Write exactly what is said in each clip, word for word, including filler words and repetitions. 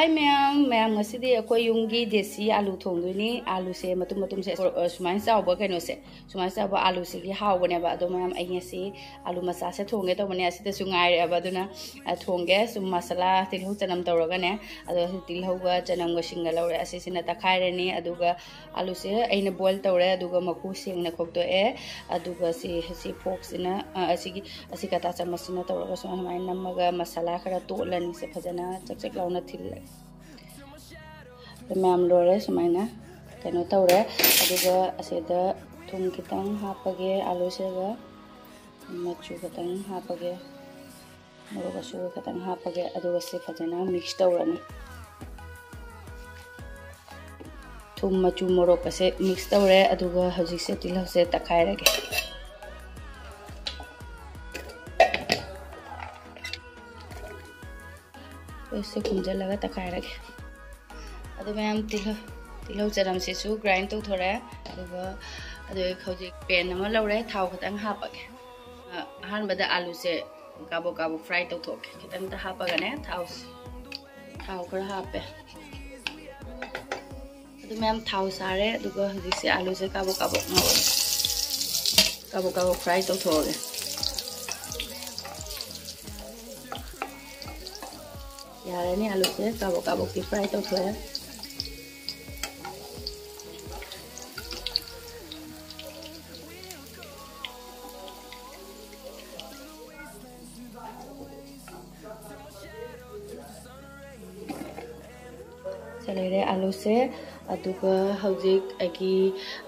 ꯍꯥꯏ ꯃꯌꯥꯝ, ꯃꯌꯥꯝ ꯉꯁꯤꯗꯤ ꯑꯩꯈꯣꯏ ꯌꯨꯝꯒꯤ ꯗꯦꯁꯤ ꯑꯥꯂꯨ ꯊꯣꯡꯗꯣꯏꯅꯤ꯫ ꯑꯥꯂꯨꯁꯦ ꯃꯇꯨꯝ ꯃꯇꯨꯝꯁꯦ, ꯑ, ꯁꯨꯃꯥꯏꯅ ꯆꯥꯎꯕ ꯀꯩꯅꯣꯁꯦ, ꯁꯨꯃꯥꯏꯅ ꯆꯥꯎꯕ ꯑꯥꯂꯨꯁꯤꯒꯤ ꯍꯥꯎꯕꯅꯦꯕ꯫ ꯑꯗꯣ ꯃꯌꯥꯝ, ꯑꯩ ꯉꯁꯤ ꯑꯥꯂꯨ ꯃꯆꯥꯁꯦ ꯊꯣꯡꯒꯦ ꯇꯧꯕꯅꯦ, ꯑꯁꯤꯗꯁꯨ ꯉꯥꯏꯔꯛꯑꯦꯕ꯫ ꯑꯗꯨꯅ, ꯑ, ꯊꯣꯡꯒꯦ꯫ ꯁꯨꯝ ꯃꯁꯥꯂꯥ, ꯇꯤꯜꯍꯧ ꯆꯅꯝ ꯇꯧꯔꯒꯅꯦ꯫ ꯑꯗꯣ ꯇꯤꯜꯍꯧꯒ ꯆꯅꯝꯒ ꯁꯤꯡꯒ ꯂꯧꯔꯦ, ꯑꯁꯤꯁꯤꯅ ꯇꯛꯈꯥꯏꯔꯅꯤ꯫ ꯑꯗꯨꯒ ꯑꯥꯂꯨꯁꯦ ꯑꯩꯅ ꯕꯣꯏꯜ ꯇꯧꯔꯦ, ꯑꯗꯨꯒ ꯃꯀꯨ ꯁꯦꯡꯅ ꯈꯣꯛꯇꯣꯛꯑꯦ꯫ ꯑꯗꯨꯒ ꯁꯤ, ꯁꯤ ꯐꯣꯛꯁꯤꯅ, ꯑ, ꯑꯁꯤꯒꯤ, ꯑꯁꯤ ꯀꯇꯥ ꯆꯥꯃꯁꯁꯤꯅ ꯇꯧꯔꯒ ꯁꯨꯃꯥꯏ, ꯁꯨꯃꯥꯏꯅ ꯅꯝꯃꯒ ꯃꯁꯥꯂꯥ ꯈꯔ ꯇꯣꯠꯂꯅꯤ꯫ ꯁꯦ ꯐꯖꯅ ꯆꯛ ꯆꯛ ꯂꯥꯎꯅ ꯊꯤꯜꯂꯒꯦ꯫ ꯑꯗꯨ ꯃꯌꯥꯝ ꯂꯣꯏꯔꯦ꯫ ꯁꯨꯃꯥꯏꯅ ꯀꯩꯅꯣ ꯇꯧꯔꯦ꯫ ꯑꯗꯨꯒ ꯑꯁꯤꯗ ꯊꯨꯝ ꯈꯤꯇꯪ ꯍꯥꯞꯄꯒꯦ, ꯑꯥꯂꯨꯁꯤꯒ ꯃꯆꯨ ꯈꯤꯇꯪ ꯍꯥꯞꯄꯒꯦ, ꯃꯣꯔꯣꯛ ꯑꯁꯨꯕ ꯈꯤꯇꯪ ꯍꯥꯞꯄꯒꯦ꯫ ꯑꯗꯨꯒ ꯁꯤ ꯐꯖꯅ ꯃꯤꯛꯁ ꯇꯧꯔꯅꯤ꯫ ꯊꯨꯝ, ꯃꯆꯨ, ꯃꯣꯔꯣꯛ ꯑꯁꯦ ꯃꯤꯛꯁ ꯇꯧꯔꯦ꯫ ꯑꯗꯨꯒ ꯍꯧꯖꯤꯛꯁꯦ ꯇꯤꯜꯍꯧꯁꯦ ꯇꯛꯈꯥꯏꯔꯒꯦ꯫ ꯁꯤ ꯈꯨꯝꯖꯤꯜꯂꯒ ꯇꯛꯈꯥꯏꯔꯒꯦ꯫ ꯑꯗꯨ ꯃꯌꯥꯝ ꯇꯤꯜꯍꯧ, ꯇꯤꯜꯍꯧ ꯆꯅꯝꯁꯤꯁꯨ ꯒ꯭ꯔꯥꯏꯟ ꯇꯧꯊꯣꯔꯦ꯫ ꯑꯗꯨꯒ ꯑꯗꯨ ꯍꯧꯖꯤꯛ ꯄꯦꯟ ꯑꯃ ꯂꯧꯔꯦ, ꯊꯥꯎ ꯈꯤꯇꯪ ꯍꯥꯞꯄꯒꯦ꯫ ꯑ, ꯑꯍꯥꯟꯕꯗ ꯑꯥꯂꯨꯁꯦ ꯀꯥꯕꯣꯛ ꯀꯥꯕꯣꯛ ꯐ꯭ꯔꯥꯏ ꯇꯧꯊꯣꯛꯀꯦ꯫ ꯈꯤꯇꯪꯇ ꯍꯥꯞꯄꯒꯅꯦ, ꯊꯥꯎꯁꯦ, ꯊꯥꯎ ꯈꯔ ꯍꯥꯞꯄꯦ꯫ ꯑꯗꯨ ꯃꯌꯥꯝ ꯊꯥꯎ ꯁꯥꯔꯦ꯫ ꯑꯗꯨꯒ ꯍꯧꯖꯤꯛꯁꯦ ꯑꯥꯂꯨꯁꯦ ꯀꯥꯕꯣꯛ ꯀꯥꯕꯣꯛ ꯉꯧꯔꯒꯦ, ꯀꯥꯕꯣꯛ ꯀꯥꯕꯣꯛ ꯐ꯭ꯔꯥꯏ ꯇꯧꯊꯣꯛꯑꯒꯦ꯫ ꯌꯥꯔꯅꯤ, ꯑꯥꯂꯨꯁꯦ ꯀꯥꯕꯣꯛ ꯀꯥꯕꯣꯛꯇꯤ ꯐ꯭ꯔꯥꯏ ꯇꯧꯊꯣꯛꯑꯦ꯫ ꯁꯤ ꯂꯩꯔꯦ ꯑꯥꯂꯨꯁꯦ꯫ ꯑꯗꯨꯒ ꯍꯧꯖꯤꯛ ꯑꯩꯒꯤ,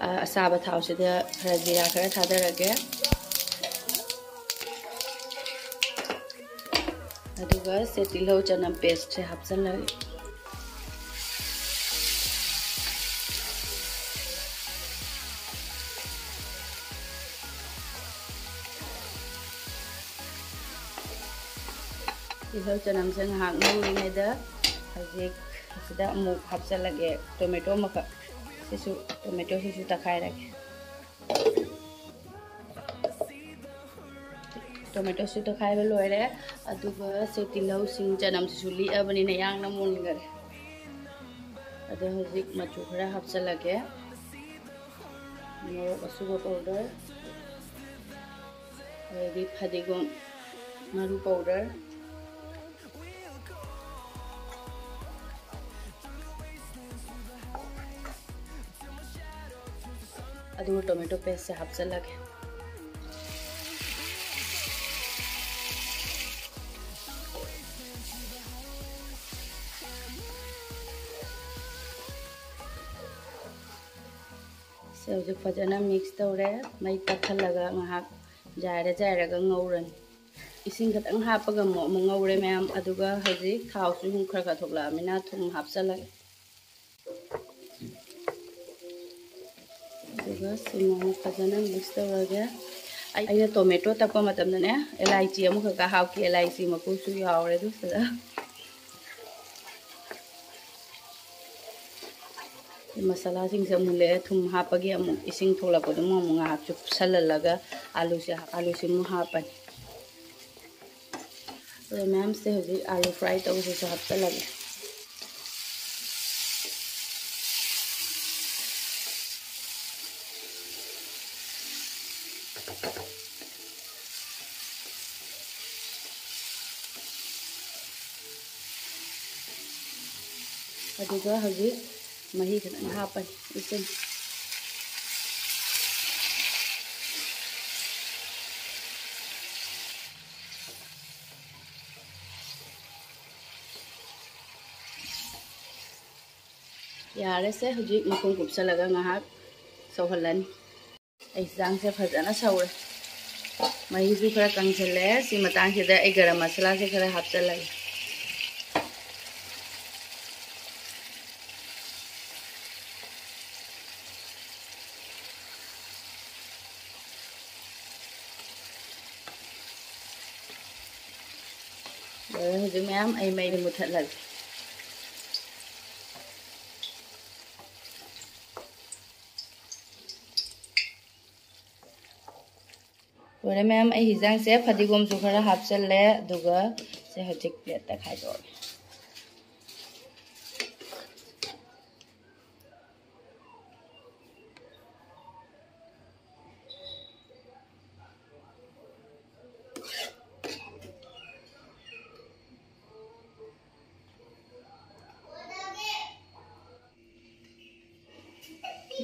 ꯑ, ꯑꯁꯥꯕ ꯊꯥꯎꯁꯤꯗ ꯈꯔ ꯖꯤꯔꯥ ꯈꯔ ꯊꯥꯗꯔꯒꯦ꯫ ꯑꯗꯨꯒ ꯁꯦ ꯇꯤꯜꯍꯧ ꯆꯅꯝ ꯄꯦꯁꯁꯦ ꯍꯥꯞꯆꯤꯜꯂꯒꯦ꯫ ꯇꯤꯜꯍꯧ ꯆꯅꯝꯁꯦ ꯉꯥꯏꯍꯥꯛ ꯉꯧꯔꯤꯉꯩꯗ ꯍꯧꯖꯤꯛ ꯑꯁꯤꯗ ꯑꯃꯨꯛ ꯍꯥꯞꯆꯤꯜꯂꯒꯦ ꯇꯣꯃꯦꯇꯣ ꯑꯃꯈꯛ꯫ ꯁꯤꯁꯨ, ꯇꯣꯃꯦꯇꯣꯁꯤꯁꯨ ꯇꯛꯈꯥꯏꯔꯒꯦ꯫ ꯇꯣꯃꯦꯇꯣꯁꯨ ꯇꯛꯈꯥꯏꯕ ꯂꯣꯏꯔꯦ꯫ ꯑꯗꯨꯒ ꯁꯤ ꯇꯤꯜꯍꯧꯁꯤꯡ ꯆꯅꯝꯁꯤꯁꯨ ꯂꯤꯛꯑꯕꯅꯤꯅ ꯌꯥꯡꯅ ꯃꯨꯟꯈꯔꯦ꯫ ꯑꯗꯣ ꯍꯧꯖꯤꯛ ꯃꯆꯨ ꯈꯔ ꯍꯥꯞꯆꯤꯜꯂꯒꯦ꯫ ꯃꯣꯔꯣꯛ ꯑꯁꯨꯕ powder, ꯑꯗꯩꯗꯤ ꯐꯗꯤꯒꯣꯝ ꯃꯔꯨ powder, ꯑꯗꯨꯒ tomato pasteꯁꯦ ꯍꯥꯞꯆꯤꯜꯂꯒꯦ꯫ ꯁꯤ ꯍꯧꯖꯤꯛ ꯐꯖꯅ mix ꯇꯧꯔꯦ꯫ ꯃꯩ ꯇꯞꯊꯜꯂꯒ ꯉꯥꯏꯍꯥꯛ ꯖꯥꯏꯔ ꯖꯥꯏꯔꯒ ꯉꯧꯔꯅꯤ꯫ ꯏꯁꯤꯡ ꯈꯤꯇꯪ ꯍꯥꯞꯄꯒ ꯑꯃꯨꯛ ꯑꯃꯨꯛ ꯉꯧꯔꯦ ꯃꯌꯥꯝ꯫ ꯑꯗꯨꯒ ꯍꯧꯖꯤꯛ ꯊꯥꯎꯁꯨ ꯁꯨꯝ ꯈꯔ ꯈꯔ ꯊꯣꯛꯂꯛꯑꯃꯤꯅ ꯊꯨꯝ ꯍꯥꯞꯆꯤꯜꯂꯒꯦ꯫ ꯑꯗꯨꯒ ꯁꯤꯃ ꯑꯃꯨꯛ ꯐꯖꯅ mix ꯇꯧꯔꯒꯦ꯫ ꯑꯩꯅ tomato ꯇꯛꯄ ꯃꯇꯝꯗꯅꯦ, ꯏꯂꯥꯏꯆꯤ ꯑꯃꯈꯛꯀ ꯍꯥꯞꯈꯤ, ꯏꯂꯥꯏꯆꯤ ꯃꯀꯨꯁꯨ ꯌꯥꯎꯔꯦ ꯑꯗꯨꯁꯤꯗ꯫ ꯃꯁꯥꯂꯥꯁꯤꯡꯁꯦ ꯃꯨꯜꯂꯛꯑꯦ, ꯊꯨꯝ ꯍꯥꯞꯄꯒꯤ ꯑꯃꯨꯛ ꯏꯁꯤꯡ ꯊꯣꯛꯂꯛꯄꯗꯨꯃ ꯑꯃꯨꯛ ꯉꯥꯏꯍꯥꯛ ꯆꯨꯞꯁꯜꯍꯜꯂꯒ ꯑꯥꯂꯨꯁꯦ, ꯑꯥꯂꯨꯁꯤ ꯑꯃꯨꯛ ꯍꯥꯞꯄꯅꯤ꯫ ꯑꯗꯣ ꯃꯌꯥꯝꯁꯦ ꯍꯧꯖꯤꯛ ꯑꯥꯂꯨ fry ꯇꯧꯕꯁꯤꯁꯨ ꯍꯥꯞꯆꯜꯂꯒꯦ꯫ ꯑꯗꯨꯒ ꯍꯧꯖꯤꯛ ꯃꯍꯤ ꯈꯤꯇꯪ ꯍꯥꯞꯄꯅꯤ, ꯏꯁꯤꯡ꯫ ꯌꯥꯔꯦꯁꯦ, ꯍꯧꯖꯤꯛ ꯃꯈꯨꯝ ꯀꯨꯞꯁꯜꯂꯒ ꯉꯥꯏꯍꯥꯛ ꯁꯧꯍꯜꯂꯅꯤ꯫ ꯑꯩ ꯆꯥꯡꯁꯦ ꯐꯖꯅ ꯁꯧꯔꯦ, ꯃꯍꯤꯁꯨ ꯈꯔ ꯀꯪꯁꯤꯜꯂꯦ꯫ ꯁꯤ ꯃꯇꯥꯡꯁꯤꯗ ꯑꯩ ꯒꯔꯝ ꯃꯁꯥꯂꯥꯁꯦ ꯈꯔ ꯍꯥꯞꯆꯜꯂꯒꯦ꯫ ꯂꯣꯏꯔꯦ꯫ ꯍꯧꯖꯤꯛ ꯃꯌꯥꯝ ꯑꯩ ꯃꯩ ꯃꯨꯊꯠꯂꯒꯦ꯫ ꯂꯣꯏꯔꯦ ꯃꯌꯥꯝ, ꯑꯩ ꯍꯤꯟꯖꯥꯡꯁꯦ ꯐꯗꯤꯒꯣꯝꯁꯨ ꯈꯔ ꯍꯥꯞꯆꯜꯂꯦ, ꯑꯗꯨꯒ ꯁꯦ ꯍꯧꯖꯤꯛ ꯄ꯭ꯂꯦꯠꯇ ꯈꯥꯏꯗꯣꯛꯑꯒꯦ꯫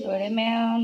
ꯂꯣꯏꯔꯦ ꯃꯌꯥꯝ꯫